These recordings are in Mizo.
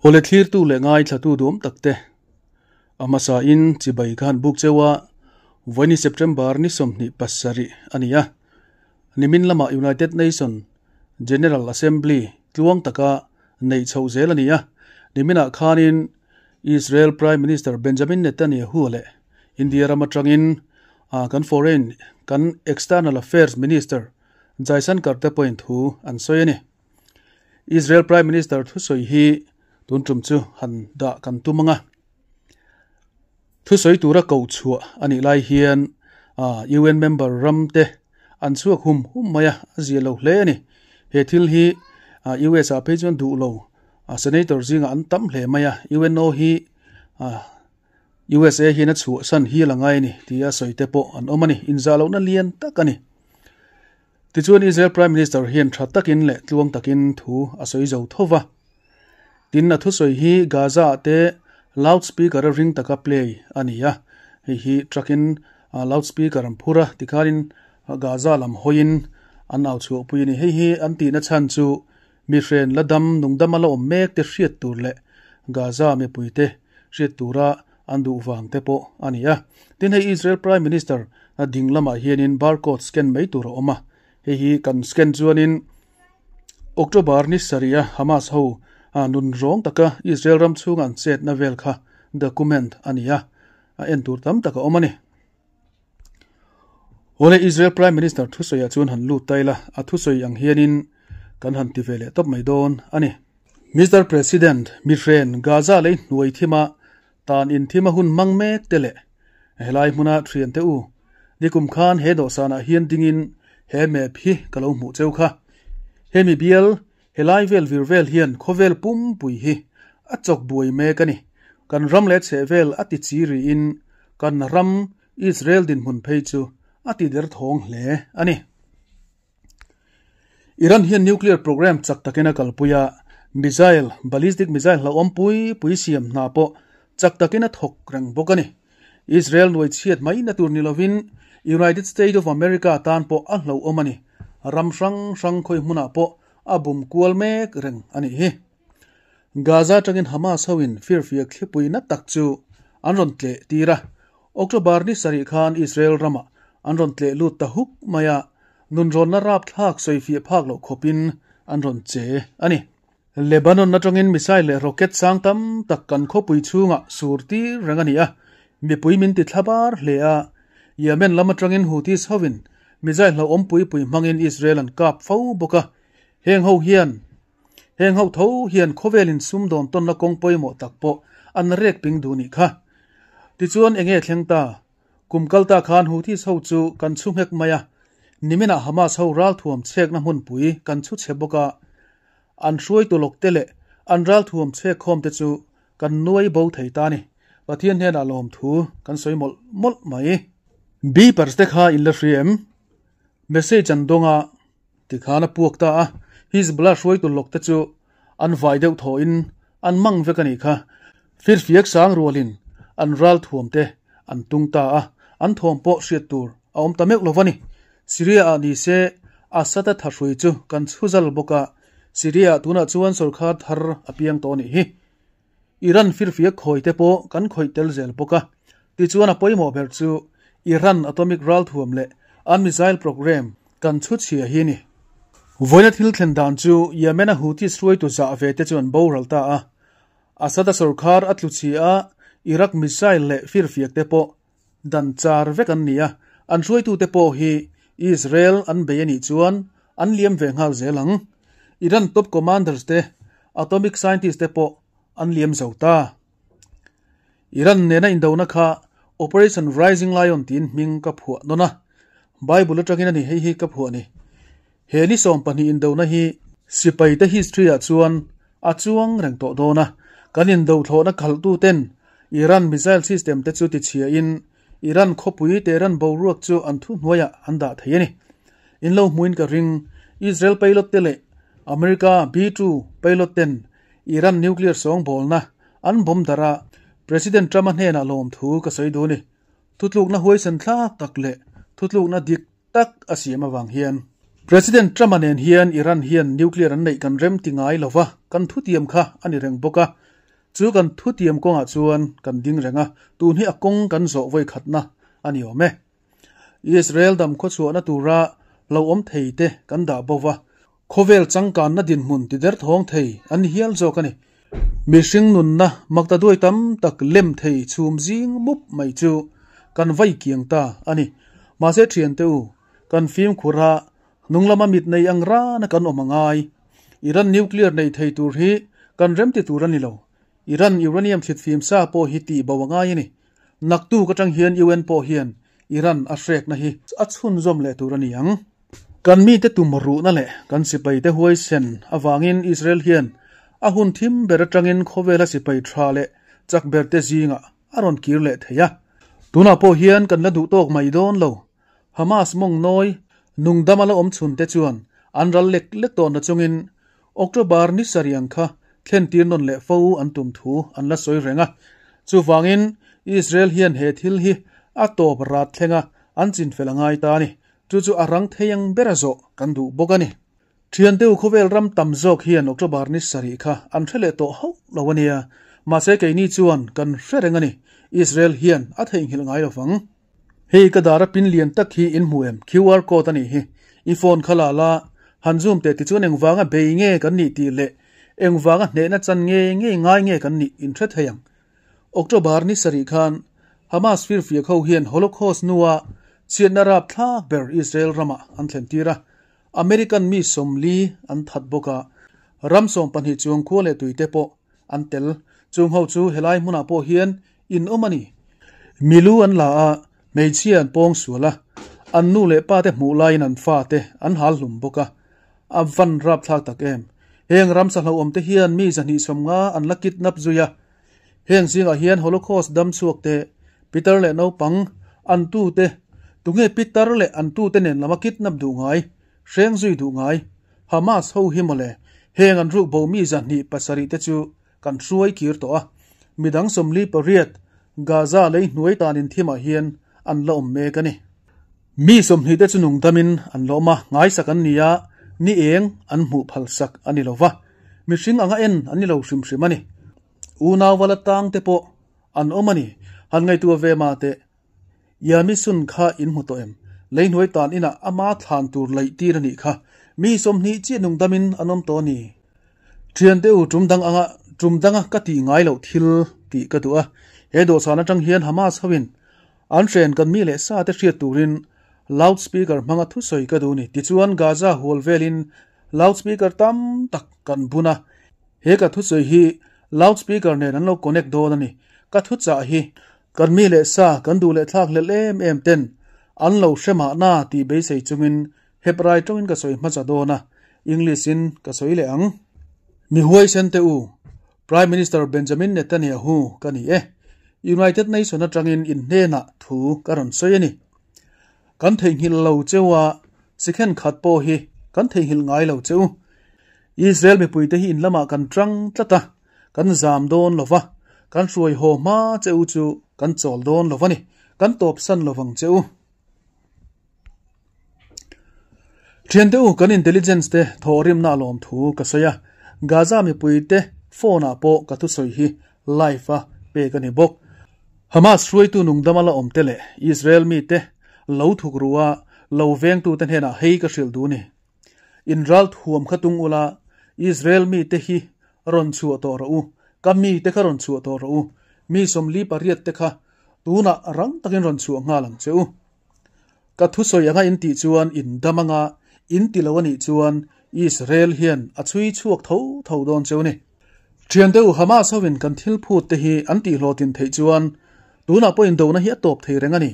Awle thlirtu leh ngaithlatu duam takte a hmasa in chibai khan buk cheua vawiini September ni 27 a ni a. Nimin lama United Nation General Assembly tluang taka neih chhoh zel a ni a. Niminah khanin Israel Prime Minister Benjamin Netanyahu leh India ram atangin kan Foreign kan External Affairs Minister Jaishankar te pawhin thu an sawi a ni. Israel Prime Minister thusawi hi tun tum chu han dah kan tum anga. Thusawi tura koh chhuah a nih lai hian UN member ram te an chhuak hum hum mai a, a zia lo hle a ni. He thil hi US ah phei chuan duh lo Senator zingah an tam hle mai a, UNO hi USA hian a chhuahsan hial a ngai a ni tia sawi te pawh an awm a ni. Inzah lohna lian tak a ni. Tichuan Israel Prime Minister hian tha takin leh tluang takin thu a sawi zo tho va. Tin, a thusawi hi Gaza ah te loudspeaker a ring taka play a ni a, hei hi truck in loudspeaker an phur a, tikhanin Gaza lam hawiin an au chhuahpui a ni. Hei hi an tihna chhan chu mihren la dam nungdam a la awm mek te hriat tur leh Gaza mipuite hriat tura an duh vang te pawh a ni a. Tin, hei Israel Prime Minister a ding lamah hianin barcode scan mai tur a awm a. Hei hi kan scan chuanin October ni sarih a Hamas ho nun rawng taka Israel ram chhunga an chetna vel kha document a ni a, a en tur tam tak a awm a ni. Awle Israel Prime Minister thusawiah chuan han lut ta ila, a thusawi ang hianin kan han ti ve leh tawp mai dawn a ni. Mister President, mihren Gaza lei hnuai thima tan inthim a hun hmang mek te leh helai hmuna thiante u, nikum khan he dawhsanah hian dingin he map hi ka lo hmuh cheu kha. Hemi bial helai vel vir vel hian khawvel pumpui hi a chawk buai mek a ni. Kan ram leh chhehvel a ti chi riin kan ram Israel dinhmun phei chu a ti derthawng hle a ni. Iran hian nuclear program chak takin a kalpui a, missile, ballistic missile hlauhawm pui pui siam hna pawh chak takin a thawk reng bawk a ni. Israel nuai chhiat mai na tur ni lovin United States of America tan pawh a hlauhawm a ni. Ram hrang hrang khawi hmunah pawh a bum kual mek reng a nih hi. Gaza atangin Hamas hoin firfiak thlipui na tak chu an rawn tleh tir a, October ni sarih khan Israel ramah an rawn tleh lut ta huk mai a, nunrawnna rapthlak sawifiah phak loh khawpin an rawn che a ni. Lebanon atangin missile leh rocket sang tam tak kan khawpui chhungah sur tir reng a ni a, mipui min ti thla bar hle a. Yemen lam atangin Houthis hovin missile hlauhawm pui pui hmangin Israel an kap fo bawk a, heng ho hian Heng ho tho hian khawvel in sumdawn tawnna kawng pawimawh tak pawh an rek ping duh nih kha. Tichuan enge thleng ta? Kum kal ta khan Houthis ho chu kan chhu nghek mai a, niminah Hamas ho ralthuam chhekna hmunpui kan chhu chhe bawk a, an hruaitu lawk te leh an ralthuam chhek khawm te chu kan nuai bo thei ta ni. Pathian hnenah lawmthu kan sawi mawlh mawlh mai. Beepers te kha in la hria em? Message an dawng a. Tikhan a puak ta a, Hizbullah hruaitu lawk te chu an vai deuh thawhin an mang vek a nih kha. Firfiak sang rualin an ral thuam te an tung ta a, an thawm pawh hriat tur a awm ta meuh lo va ni. Syria ah ni se Assad-a thahrui chu kan chhu zal bawk a, Syria ah tunah chuan sorkar thar a piang tawh a nih hi. Iran firfiak khawi te pawh kan khawih tel zel bawk a, tichuan a pawimawh ber chu Iran atomic ralthuam leh an missile program kan chhu chhia hi a ni. Vawiina thil thlen dan chu Yemen-a Houthis hruaitu zah ve te chu an boral ta a, Assad-a sorkar a tlu chhia a, Iraq missile leh firfiak te pawh dan char vek an ni a, an hruaitute pawh hi Israel an bei a nih chuan an liam ve nghal zel ang. Iran top commanders te, atomic scientist te pawh an liam zo ta. Iran nena indona kha Operation Rising Lion tiin hming ka phuah nawn a, Bible atangin a ni hei hi ka phuah ni. He ni 20 indona hi sipaite history ah chuan a chuang reng tawh dawn a, kan indo thlawhna khalhtu ten Iran missile system te chu tichhia in Iran khawpui Tehran boruak chu an thuhnuaiah an dah thei a ni. In lo hmuin ka ring, Israel pilot te leh America B-2 pilot ten Iran nuclear sawngbawlna an bomb darh a, President Trump-a hnenah lawmthu ka sawi duh a ni. Thutlukna huaisen thlak tak leh thutlukna dik tak a siam avang hian. President Trump-a nen hian Iran hian nuclear an neih kan rem ti ngai lo va, kan thutiam kha a ni reng bawk a. Chu kan thutiam kawngah chuan kan ding reng a, tun hi a kawng kan zawh vawi khatna a ni awm e. Israel dam khawchhuahna tura lo awm thei te kan dah bo va, khawvel changkanna dinhmun ti derthawng thei an ni hial zawk a ni. Mihring nunna maktaduai tam tak lem thei chhum zing mup mai chu kan vai kiang ta a ni. Mahse thiante u, kan fimkhur a, hnung lama mit nei ang rana kan awm a ngai. Iran nuclear nei thei tur hi kan remti tur a ni lo. Iran uranium thlit fim sa pawh hi tih bo a ngai a ni. Naktuk atang hian UN pawh hian Iran a hrekna hi a chhunzawm leh tur a ni ang. Kan mite tum ruhna leh kan sipaite huaisen avangin Israel hian a hun thim ber atangin khawvela sipai tha leh chak berte zingah a rawn kir leh thei a. Tunah pawh hian kan la duh tawk mai dawn lo. Hamas mawng nawi nungdama la awm chhunte chuan an ral lek lek tawh na chungin October ni sarih ang kha thlentir nawn leh fo an tum thu an la sawi reng a. Chuvangin Israel hian he thil hi a tawp rat thleng a, an chinfel a ngai ta a ni. Chu chu a rang thei ang bera zawh kan duh bawk a ni. Thiante u khawvel ram tam zawk hian October ni sarih kha an hre leh tawh hauh lo a nia. Mahse keini chuan kan hre reng a ni. Israel hian a theihnghilh ngai lo vang. Hei ka dara pin lian tak hi in hmu em? QR code a nih hi. I phone kha la la, han zoom teh tichuan engvanga bei nge kan nih tih leh engvanga hnehna chan nge nge ngai nge kan nih in hre thei ang. October ni sarih khan Hamas firfiak ho hian Holocaust hnua chhiatna rapthlak ber Israel ramah an thlen tir a, American mi 40 an that bawk a, ram 12 chuang khua leh tuite pawh an tel. Chung ho chu helai hmunah pawh hian in awm a ni. Milu an la a, hmeichhia an pawng sual a, an nu leh pa te hmuh laiin an fa te an hal hlum bawk a. A van rapthlak tak em! Heng ramsa hlauhawm te hian mi 250 an la kidnap zui a. Heng zingah hian Holocaust dam chhuak te, Peter leh naupang, an tu te, tunge Peter leh an tu te nen lama kidnap duh ngai, hreng zui duh ngai, Hamas ho hi mawle, heng an ruk bo mi 207 te chu kan hruai kir tawh a, midang 48 Gaza lei hnuai tanin thimah hian an la awm mek a ni. Mi 20 te chu nung damin an la awm a, ngaisak an ni a, ni eng an hmuh phalsak a ni lova, mihring anga en an ni lo hrim hrim a ni. Unau vala tang te pawh an awm a ni, han ngaihtuah ve mah teh. Yami sun kha in hmu tawh em? Lei hnuai tan inah ama thlan tur laih tir a nih kha. Mi 20 chiah nung damin an awm tawh a ni. Thiante u tum dang anga tum danga ka tih ngai loh thil tih ka duh a. He dawhsan atang hian Hamas hoin an hren kan mi leh sa te hriat turin loudspeaker hmanga thusawi ka duh a ni. Tichuan Gaza hual velin loudspeaker tam tak kan bun a. He ka thusawi hi loudspeaker nen an lo connect dawn a ni. Ka thuchah hi kan mi leh sa kan duh leh thlak hlelh em em ten an lo hre mahna tih beisei chungin Hebrai tawngin ka sawi hmasa dawn a, English in ka sawi leh ang. Mi huaisen te u, Prime Minister Benjamin Netanyahu ka ni e. United Nation atangin in hnenah thu ka rawn sawi a ni. Kan theihnghilh lo cheu a, sikhen khat pawh hi kan theihnghilh ngai lo cheu. Israel mipuite hi in lamah kan tang tlat a, kan zam dawn lo va, kan hruai haw hma cheu chu kan chawl dawn lo va ni, kan tawp san lo vang cheu. Thiante u, kan intelligence te thawhrimna a lawm thu ka sawi a, Gaza mipuite phone ah pawh ka thusawi hi live a pek a ni bawk. Hamas hruaitu nungdama la awm te leh Israel mite lo thuk ru a, lo vengtute hnenah hei ka hrilh duh ni. In ral thuam kha tung ula, Israel mite hi rawn chhuah tawh rawh u, ka mite kha rawn chhuah tawh rawh u, mi 48 te kha tunah rang takin rawn chhuah nghal ang che u. Ka thusawi anga in tih chuan in dam anga in ti lo a nih chuan Israel hian a chhui chhuak tho tho dawn cheu ni. Thiante u Hamas hoin kan thil phut te hi an tihhlawhtlin theih chuan tunah pawh indona hi a tawp thei reng a ni.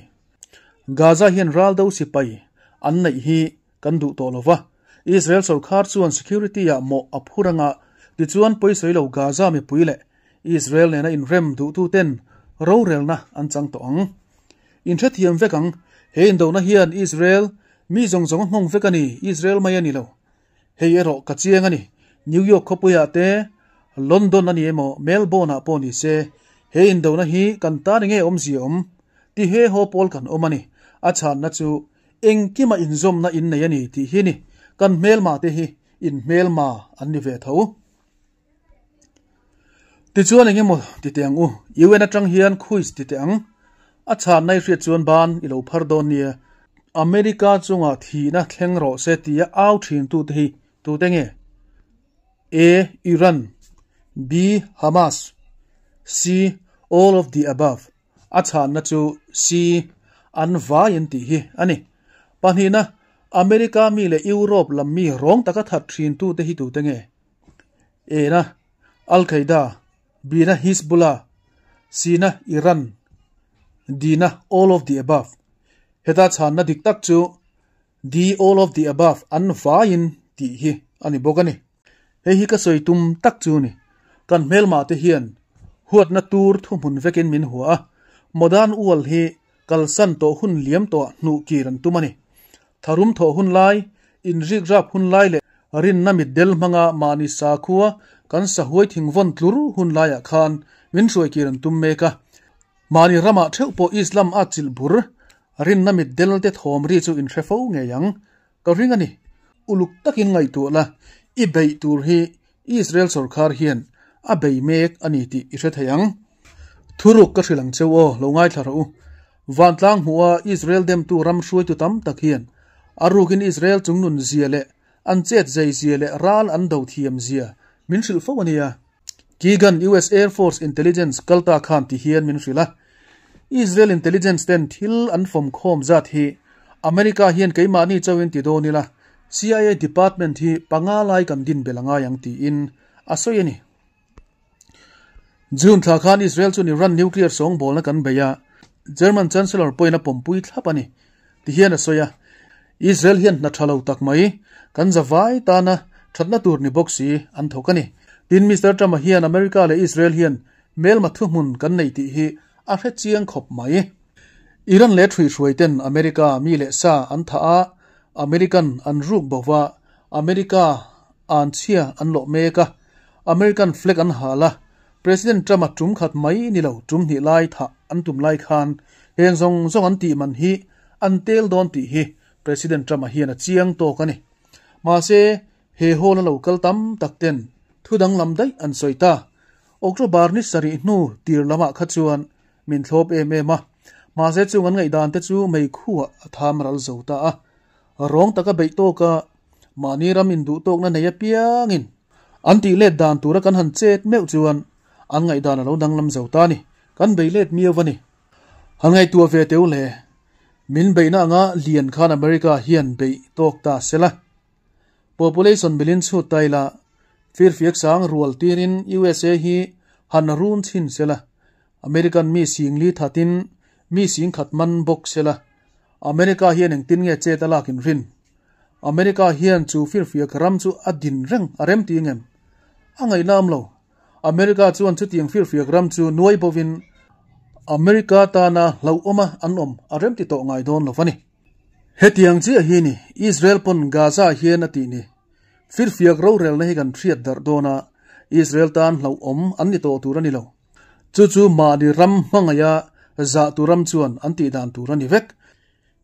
Gaza hian ral do sipai an neih hi kan duh tawh lova, Israel sorkar chuan security ah mawh a phur anga tichuan pawisawi lo Gaza mipui leh Israel nena inrem duhtu ten rorelna an chang tawh ang. In hrethiam vek ang, he indona hian Israel mi zawng zawng a nghawng vek a ni, Israel mai a ni lo. Hei erawh ka chiang a ni, New York khawpuiah te, London a ni emaw Melbourne ah pawh ni se, he indona hi kan tan enge awmzia awm? Ti he haw pawl kan awm a ni. A chhanna chu engkima inzawmna in nei a ni tih hi ni, kan hmelma te hi in hmelma an ni ve tho. Tichuan engemaw ti teh ang u, UN atang hian quiz ti teh ang. A chhanna i hriat chuan ban i lo phar dawn nia. America chunga thihna thleng rawh se tia au thintute hi tute nge? A. Iran B. Hamas C. All of the above A chhanna chu C. An vai an tih hi a ni. Pahnihna, America mi leh Europe lam mi rawng taka that thintute hi tute nge? A na Al Qaeda, B na Hizbullah, C na Iran, D na all of the above. Heta chhanna dik tak chu D all of the above an vaiin tih hi a ni bawk a ni. Hei hi ka sawi tum tak chu ni. Kan hmelmah te hian huatna tur thuhmun vekin min hua a, modern world hi kalsan tawh hun liam tawhah hnuh kir an tum a ni. Tharum thawh hun lai, inrikrap hun lai leh rinna mitdel hmanga mahni sakhua kan sahuai thingvawn tlur hun laiah khan min hruaikir an tum mek a. Mahni ramah theuh pawh Islam a chilh bur, rinna mitdel te thawm ri chu inhre fo ngei ang. Ka ring a ni. Uluk takin ngaihtuah la, i beih tur hi Israel sawrkhar hian a bei mek a ni tih i hre thei ang. Thuruk ka hrilh ang cheu aw, lo ngaithla rawh u. Vantlang hmuha Israel demtu ram hruaitu tam tak hian a rukin Israel chungnun zia leh an chet zei zia leh ral an do thiam zia min hrilh fo a nia. Keegan, US Air Force Intelligence kalta khan ti hian min hrilh a, Israel intelligence ten thil an fawm khawm zat hi America hian keimahni chauhin ti dawn ila, CIA department hi panga lai kan din belh a ngai ang tiin a sawi a ni. June thla khan Israel chuan Iran nuclear sawngbawlna kan bei a, German Chancellor pawhin a pawmpui thlap a ni, ti hian a sawi a. Israel hian hna tha lo tak mai, kan zavai tana thatna tur ni bawk si an thawk a ni. Tin, Mister Trump-a hian America leh Israel hian hmelma thuhmun kan nei tih hi a hre chiang khawp mai. Iran leh ṭhuihhruaiten America mi leh sa an thah a, American an ruk bo va, America an chhia an lawh mek a, American flag an hal a, President Trump-a tum khat mai ni lo tum hnih lai thah an tum lai khan heng zawng zawng an tih man hi an tel dawn tih hi President Trump-a hian a chiang tawk a ni. Mahse, he hall a lo kal tam tak ten thu danglam daih an sawi ta. October ni sarih hnu tir lamah kha chuan min thlawp em em a, mahse chung an ngaihdan te chu meikhuah a tham ral zo ta a. Rawng taka beih tawka mahni ram induh tawkna nei apiangin an tih let dan tura kan han chet meuh chuan an ngaihdan a lo danglam zo ta a ni. Kan bei let miau a ni. Han ngaihtuah ve teu le. Min beihna anga lian khan America hian beih tawk ta sela. Population bilin chhut ta ila, firfiak sang rual tirin USA hi han run chhin sela. American mi singli thatin mi singkhat man bawk sela. America hian engtin nge chet a lak inrin? America hian chu firfiak ram chu a din reng a rem ti ngem? A ngaihna awm lo. America chuan chutiang firfiak ram chu nuai bovin America tana hlauhawma an awm a rem ti tawh ngai dawn lo a ni. Hetiang chiah hi ni Israel pawn Gaza hian a tih ni. Firfiak rorelna hi kan hriat darh dawn a, Israel tan hlauhawm an ni tawh tur a ni lo. Chu chu mahni ram hmangaih a zah tu ram chuan an tih dan tur a ni vek.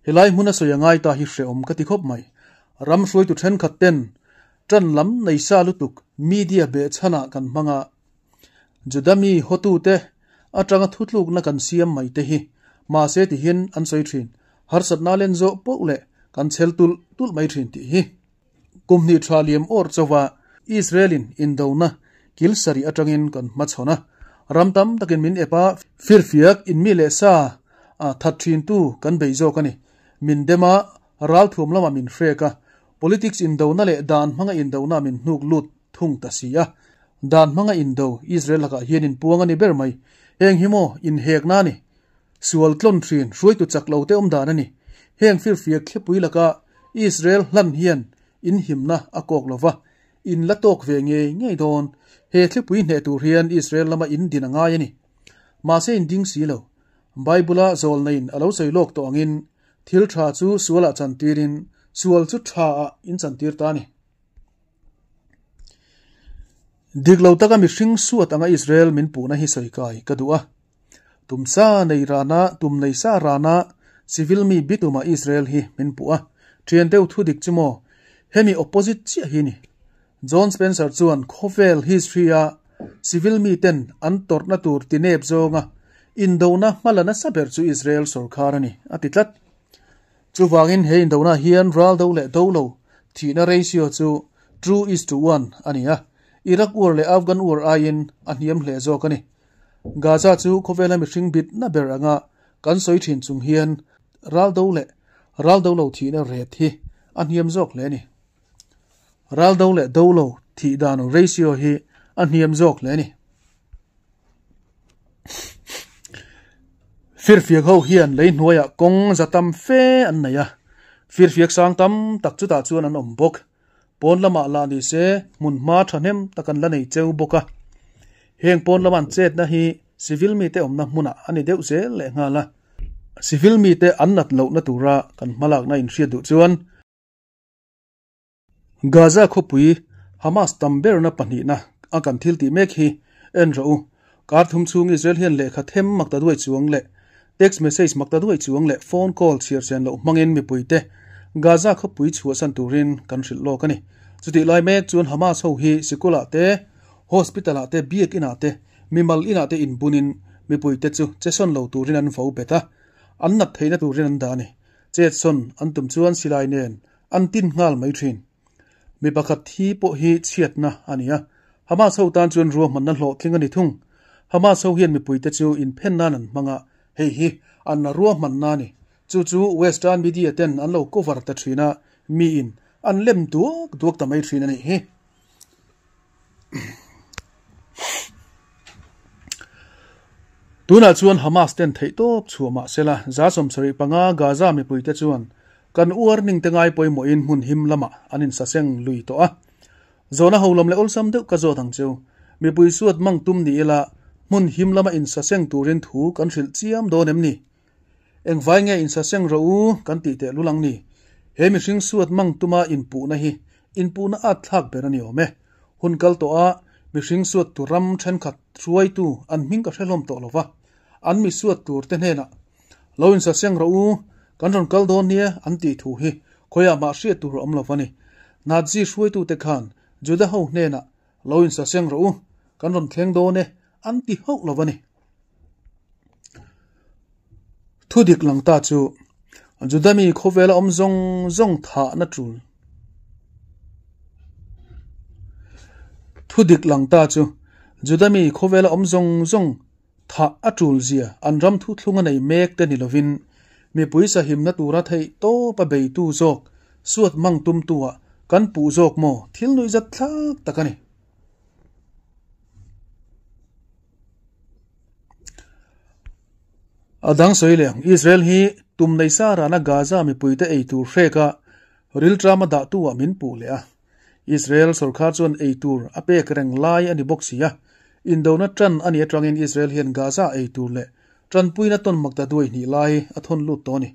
Helai hmuna sawi a ngai ta hi hrehawm ka ti khawp mai. Ram hruaitu thenkhat ten tan lam nei sa lutuk media behchhanah kan hmang a, Juda mi hotute atanga thutlukna kan siam mai te hi mahse tihin an sawi thin. Harsatna len zawh poh leh kan chhel tulh tulh mai thin tih hi. Kum hnih tha liam awr chauha Israel-in indona kil sarih atangin kan hmachhawn a, ram tam takin min ep a, firfiak inmi leh sa a that thintu kan bei zawk a ni. Min dem a, ralthuam lamah min hrek a, politics indona leh dan hmanga indona min hnuk lut thung ta si a. Dan hmanga indo Israel lakah hian inpuang a ni ber mai. Heng hi maw inhekna a ni. Sual tlawn thin hruaitu chak lo te awm dan a ni. Heng firfiak thlipui laka Israel hlan hian in himna a kawk lo va, in la tawk ve ngei ngei dawn. He thlipui hneh tur hian Israel lama in din a ngai a ni. Mahse in ding si lo. Bible-a zawlneiin a lo sawi lawk tawh angin thil tha chu sualah chantirin sual chu tha-ah in chantir ta a ni. Dik lo taka mihring suat anga Israel min puhna hi sawi kai ka duh a. Tum sa nei rana, tum nei sa rana civil mi bituma Israel hi min puh a. Thian deuh thu dik chu maw? Hemi opposite chiah hi ni. John Spencer chuan khawvel history a civil miten an tawrhna tur tinep zawnga indona hma la nasa ber chu Israel sorkar a ni, a ti tlat. Chuvangin he indona hian ral do leh do lo thihna ratio chu two is to one a ni a, Iraq war leh Afghan war aiin a hniam hle zawk a ni. Gaza chu khawvela mihring bitna ber anga kan sawi thin chung hian ral do leh ral do lo thihna ret hi a hniam zawk hle a ni. Ral do leh do lo thih dan ratio hi a hniam zawk hle a ni. Firfiak ho hian lei hnuaiah kawng za tam fe an nei a, firfiak sang tam tak chutah chuan an awm bawk. Pawn lamah lah ni se hmun hma thahnem tak an la nei cheu bawk a. Heng pawn lama an chetna hi civil mite awmna hmunah a ni deuh zel leh nghal a. Civil mite an nat lohna tura kan hmalakna inhriat duh chuan Gaza khawpui Hamas tam berna pahnihna a kan thil tih mek hi en rawh u. Kar thum chhung Israel hian lehkha them makta duai chuang leh text message makta duai chuang leh phone call chhiar sen loh hmangin mipuite Gaza khawpui chhuahsan turin kan hrilh lawk a ni. Chutih lai mek chuan Hamas ho hi sikulah te, hospital ah te, biak inah te, mimal inah te inbunin mipuite chu chesawn lo turin an vo bet a, an nat theihna turin an dah a ni. Chetsawn an tum chuan silai nen An tin nghal mai thin. Mi pakhat thi pawh hi chhiatna a ni a, Hamas ho tan chuan ruahmanna hlawhtling a ni thung. Hamas ho hian mipuite chu inphen nan an hmang a, hei hi an ruahmanna a ni. Chu chu Western media ten an lo cover ta thin a, miin an lem duak duak ta mai thin a nih hi. Tunah chuan Hamas ten theihtawp chhuah mah sela, 75 Gaza mipuite chuan kan warning te ngai pawimawhin hmun him lamah an insaseng lui tawh a. Zawhna ho lam leh awlsam deuh ka zawt ang cheu. Mipui suat mang tum ni ila hmun him lama insaseng turin thu kan hrilh chiam dawn em ni? Engvai nge insaseng rawh u kan tih teh lul ang ni? He mihring suat mang tuma inpuhna hi inpuhna at thlak ber a ni awm e. Hun kal tawh a mihring suat tur ram thenkhat hruaitu an hming ka hre hlawm tawh lo va, an mi suat tur te hnenah lo insaseng rawh u, kan rawn kal dawn nia an tih thu hi khawiah mah hriat tur a awm lo va ni. Nazi hruaitute khan Juda ho hnenah lo insaseng rawh u, kan rawn thleng dawn e an ti hauh lo va ni. Thu dik lang ta chu Juda mi khawvela awm zawng zawng thahna tul. Thu dik lang ta chu Juda mi khawvela awm zawng zawng thah a tul zia an ram thuthlung a nei mek te ni lovin mipui sahimna tura theih tawp a beitu zawk suat mang tumtu ah kan puh zawk maw thil nuihzat thlak tak a ni. A dang sawi leh ang, Israel hi tum nei sa rana Gaza mipuite ei tur hrek a, rilṭama dahtu ah min puh leh a. Israel sorkar chuan ei tur a pek reng lai a ni bawk si a. Indona ṭan a nih aṭangin Israel hian Gaza ei tur leh ṭanpuina tawn makta duai hnih lai a thawn lut tawh a ni.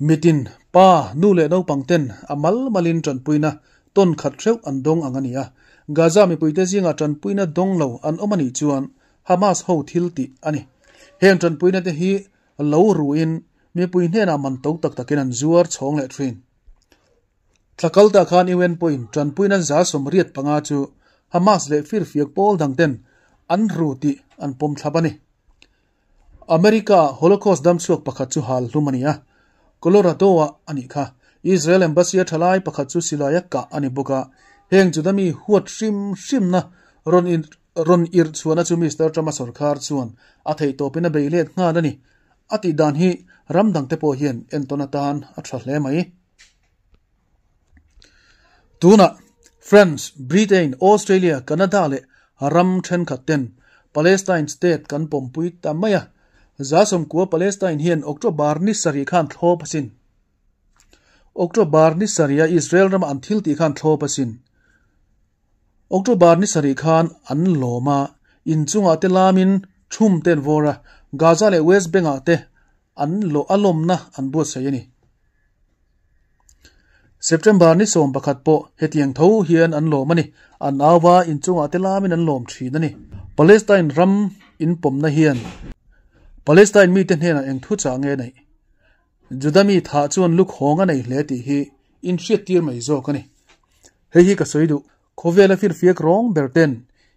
Mitin, pa, nu leh naupang ten a mal malin tanpuina tawn khat hreuh an dawng ang a ni a. Gaza mipuite zingah tanpuina dawng lo an awm a nih chuan Hamas ho thil tih a ni. Heng tanpuina te hi lo ruin mipui hnenah man to tak takin an zuar chhawng leh thin. Thla kal ta khan UN pawhin tanpuina 85 chu Hamas leh firfiak pawl dang ten an ru tih an pawm thlap a ni. America-ah Holocaust damchhuak pakhat chu hal hlum a ni a, Colorado-ah a nih kha. Israel Embassy-a thalai pakhat chu silaia kah a ni bawk a, heng Juda mi huat hrim hrimna rawn rawn irh chhuahna chu Mister Trump-a sawrkar chuan a theihtawpin a bei let nghal a ni. A tih dan hi ram dangte pawh hian entawn atan a tha hle mai. Tunah France, Britain, Australia, Canada leh ram thenkhat ten Palestine state kan pawmpui ta mai a. 90 Palestine hian October ni sarih khan thlawp asin. October ni sarih a Israel rama an thil tih khan thlawp asin. October ni sarih khan an lawm a, inchungah te lamin thum te an vawr a, Gaza leh West Bank ah te an lawh a lawmna an buatsaih a ni. September ni 11 pawh hetiang tho hian an lawm a ni. An au va, inchungah te lamin an lawm thin a ni. Palestine ram inpawmna hian Palestine mite hnenah eng thu chah nge neih? Juda mi thah chuan lukhawng a nei hle tih hi inhriattir mai zawk a ni. Hei hi ka sawi duh. Khawvela firfiak rawng ber ten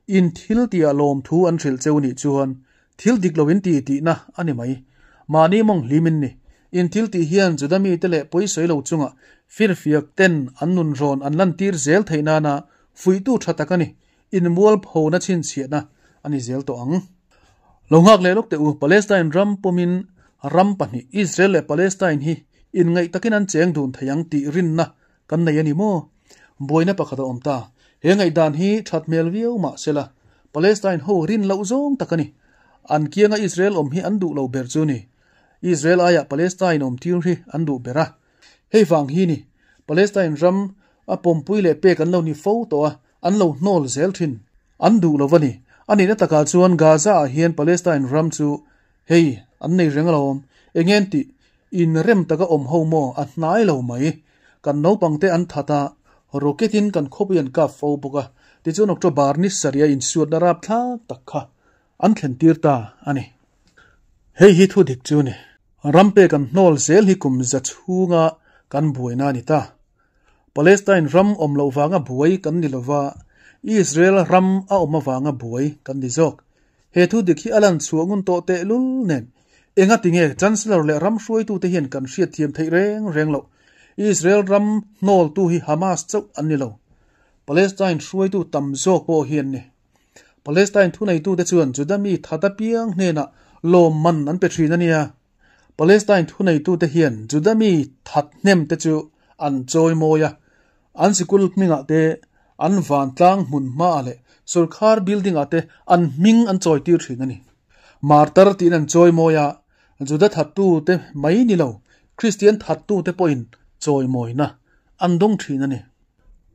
In thil tihah lawmthu an hrilh cheu nih chuan thil dik lo in ti tihna a ni mai. Mahni mawng hlim in ni. In thil tih hian Juda mite leh pawisawi lo chungah firfiak ten an nun rawn an lantir zel theih nana fuihtu tha tak a ni. In mualphona chhinchhiahna a ni zel tawh ang. Lo nghak leh lawk teh u, Palestine ram pawmin ram pahnih, Israel leh Palestine hi inngaih takin an cheng dun thei ang tih rinna kan nei a ni maw? Buaina pakhat a awm ta. He ngaihdan hi that hmel viau mah sela, Palestine ho rin loh zawng tak a ni. An kianga Israel awm hi an duh lo ber chu ni. Israel aiah Palestine awm tir hi an duh ber a. Hei vang hi ni, Palestine ram a pawmpui leh pek an lo ni fo tawh a, an lo hnawl zel thin. An duh lo a ni. A nihna takah chuan Gaza ah hian Palestine ram chu hei an nei reng alawm. Eng en tih inrem taka awm ho maw a hnai lo mai. Kan naupangte an that a, rocket in kan khawpui an kap fo bawk a, tichuan October ni sarih a insuatna rapthlak tak kha an thlen tir ta a ni. Hei hi thu dik chu ni. Ram pek an hnawl zel hi kum za chhunga kan buaina a ni ta. Palestine ram awm loh vanga buai kan ni lova, Israel ram a awm avanga buai kan ni zawk. He thu dik hi a lan chhuah ngun tawh tehlul nen enga tinge Chancellor leh ram hruaitute hian kan hriatthiam theih reng reng loh. Israel ram hnawltu hi Hamas chauh an ni lo. Palestine hruaitu tam zawk pawh hi an ni. Palestine thuneitute chuan Juda mi that apiang hnenah lawmman an pe thin a nia. Palestine thuneitute hian Juda mi that hnem te chu an chawi mawi a, an sikul hmingah te, an vantlang hmun hmaah leh sorkar building ah te an hming an chawi tir thin a ni. Martar tiin an chawi mawi a, Juda thattu te mai ni lo, Kristian thattu te pawhin chawi mawina an dawng thin a ni.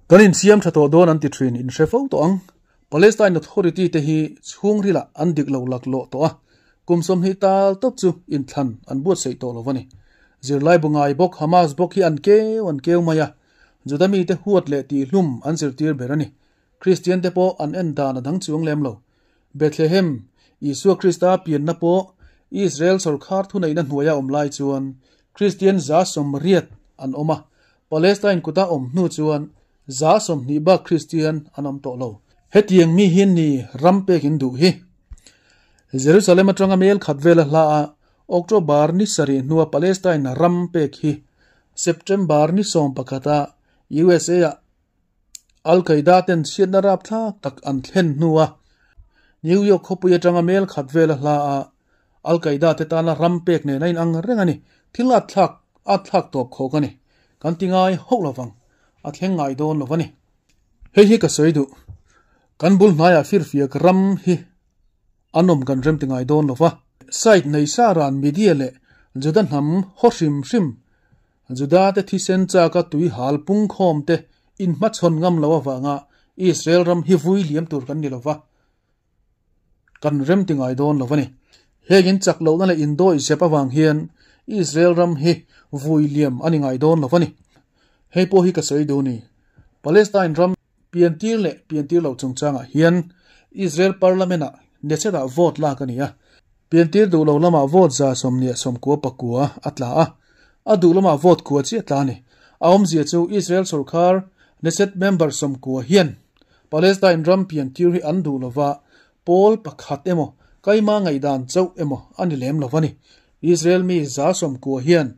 Kan insiam tha tawh dawn an ti thin, in hre fo tawh ang. Palestine Authority te hi chhungrilah an dik lo laklawh tawh a, kum 20 tal tawp chu inthlan an buatsaih tawh lo a ni. Zirlai bu ngai bawk Hamas bawk hi an keu an keu mai a, Juda mite huat leh tihhlum an zirtir ber a ni. Kristian te pawh an en dan a dang chuang lem lo. Bethlehem, Isua Krista pianna pawh Israel sawrkhar thuneihna hnuaia awm lai chuan Kristian 80 an awm a, Palestine kuta awm hnu chuan 20 bak Kristian an awm tawh lo. Hetiang mi hi ni ram pek in duh hi. Jerusalem atanga mel khat vela hla a October ni sarih hnua Palestine ram pek hi September ni 11 a USA ah Al Qaeda ten chhiatna rapthlak tak an thlen hnua New York khawpui atanga mel khat vela hla a Al Qaeda te tana ram pek nen a inang reng a ni. Thil at thlak at thlak tawp khawk a ni. Kan ti ngai hauh lovang. A thleng ngai dawn lo a ni. Hei hi ka sawi duh. Kan bul hnaiah firfiak ram hi an awm kan rem ti ngai dawn lo va. Site nei sa ran media leh Juda hnam haw hrim hrim, Juda te thisen chaka tui hal pungkhawm te inhmachhawn ngam lo avanga Israel ram hi vui liam tur kan ni lo va. Kan rem ti ngai dawn lo a ni. Heng in chak lohna leh indawi zep avang hian Israel ram hi vui liam a ni ngai dawn lo a ni. Hei pawh hi ka sawi duh ni. Palestine ram piantir leh piantir loh chungchangah hian Israel Parliament ah Knesset ah vote lak a ni a. Piantir duh lo lamah vote 99 a tla a, a duh lamah vote kua chiah tla a ni. A awmzia chu Israel sorkar Knesset member 90 hian Palestine ram piantir hi an duh lova, pawl pakhat emaw, kaima ngaihdan chauh emaw a ni lem lo a ni. Israel mi 90 hian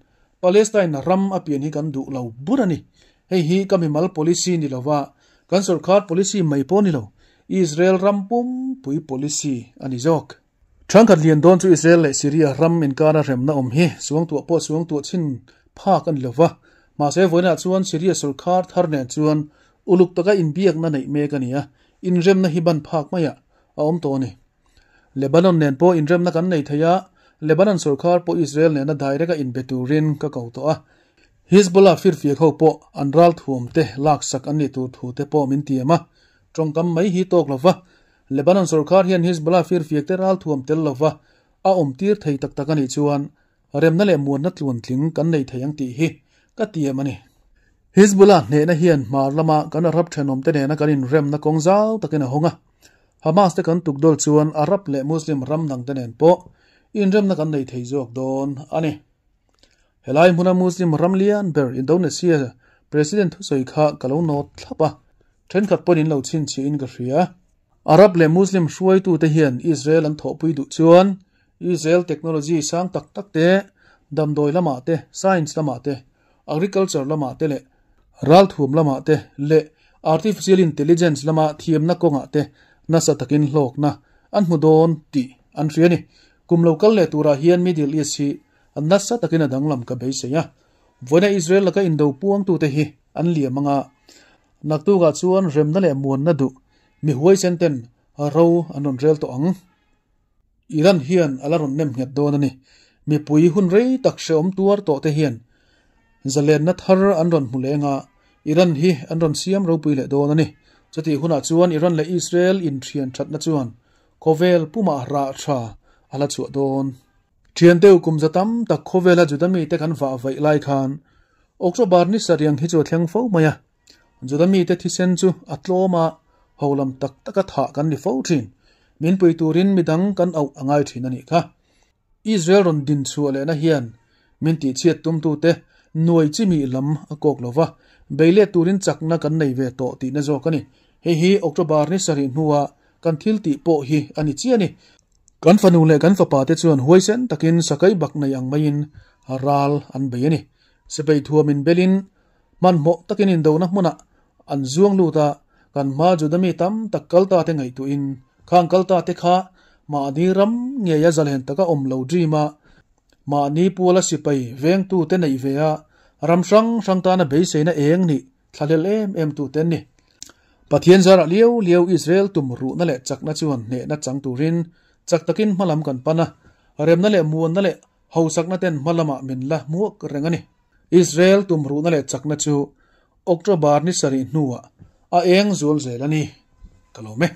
Palestine ram a pian hi kan duh lo bur a ni. Hei hi ka mimal policy ni lova, kan sorkar policy mai pawh ni lo, Israel ram pumpui policy a ni zawk. Thangkhat lian dawn chu Israel leh Syria ram inkara remna awm hi suangtuah pawh suangtuah chhin phak a ni lova, mahse vawiinah chuan Syria sorkar thar nen chuan uluk taka inbiakna neih mek a ni a, inremna hi ban phak maiah a awm tawh a ni. Lebanon nen pawh inremna kan nei thei a, Lebanon sorkar pawh Israel nena direct a inbe turin ka ko tawh a. Hezbollah firfiak ho pawh an ralthuam te laksak an nih tur thu te pawh min tiam a, tawngkam mai hi tawk lova Lebanon sorkar hian Hezbollah firfiak te ralthuam tel lova a awm tir thei tak tak a nih chuan remna leh muanna tluantling kan nei thei ang tih hi ka tiam a ni. Hezbollah hnehna hian hmar lama kan Arab thenawm te nena kan inremna kawng zau takin a hawng a. Hamas te kan tukdawl chuan Arab leh Muslim ram dang te nen pawh inremna kan nei thei zawk dawn a ni. Helai hmuna Muslim ram lian ber Indonesia President thusawi kha ka lo nawt thlap a, thenkhat pawhin in lo chhinchhiahin ka hria. Arab leh Muslim hruaitute hian Israel an thawhpui duh chuan Israel technology sang tak tak te, damdawi lamah te, science lamah te, agriculture lamah te leh ralthuam lamah te leh artificial intelligence lama thiamna kawngah te nasa takin hlawkna an hmu dawn tih an hria a ni. Kum lo kal leh turah hian Middle East hi nasa takin a danglam ka beisei a. Vawiina Israel laka indo puangtute hi an liam anga naktukah chuan remna leh muanna duh mi huaisen ten ro an rawn rel tawh ang. Iran hian a la rawn nem nghet dawn a ni. Mipui hun rei tak hrehawm tuar tawh te hian zalenna thar an rawn hmu leng a, Iran hi an rawn siam ropui leh dawn a ni. Chutih hunah chuan Iran leh Israel inthian thatna chuan khawvel pumah rah tha a la chhuah dawn. Thianteu kum za tam tak khawvela Juda mite kan vah vaih lai khan October ni sarih ang hi chu a thleng fo mai a. Juda mite thisen chu a tlawm a, holam tak taka thah kan ni fo thin. Min pui turin midang kan auh a ngai thin a nih kha. Israel rawn din chhuah lehna hian min tihchhiat tumtute nuai chi mi lam a kawk lo va, bei let turin chakna kan nei ve tawh tihna zawk a ni. Hei hi October ni sarih hnua kan thil tih pawh hi a ni chiah a ni. Kan fanu leh kan fapa te chuan huaisen takin sakai bak nei ang maiin ral an bei a ni. Sipai thuamin belin hmanhmawh takin indona hmunah an zuang lut a, kan hma Juda mi tam tak kal ta te ngaihtuahin khang kal ta te kha mahni ram ngeia zalen taka awm lo dream a, mahni puala sipai vengtu te neih ve a, ram hrang hrang tana beiseina eng nih thlahlel em em tu te an ni. Pathian zarah liau liau Israel tum ruhna leh chakna chuan hnehna chang turin chak takin hmalam kan pan a, remna leh muanna leh hausakna ten hmalamah min la hmuak reng a ni. Israel tum ruhna leh chakna chu October ni sarih hnuah a eng zual zel a ni. Ka lawm e.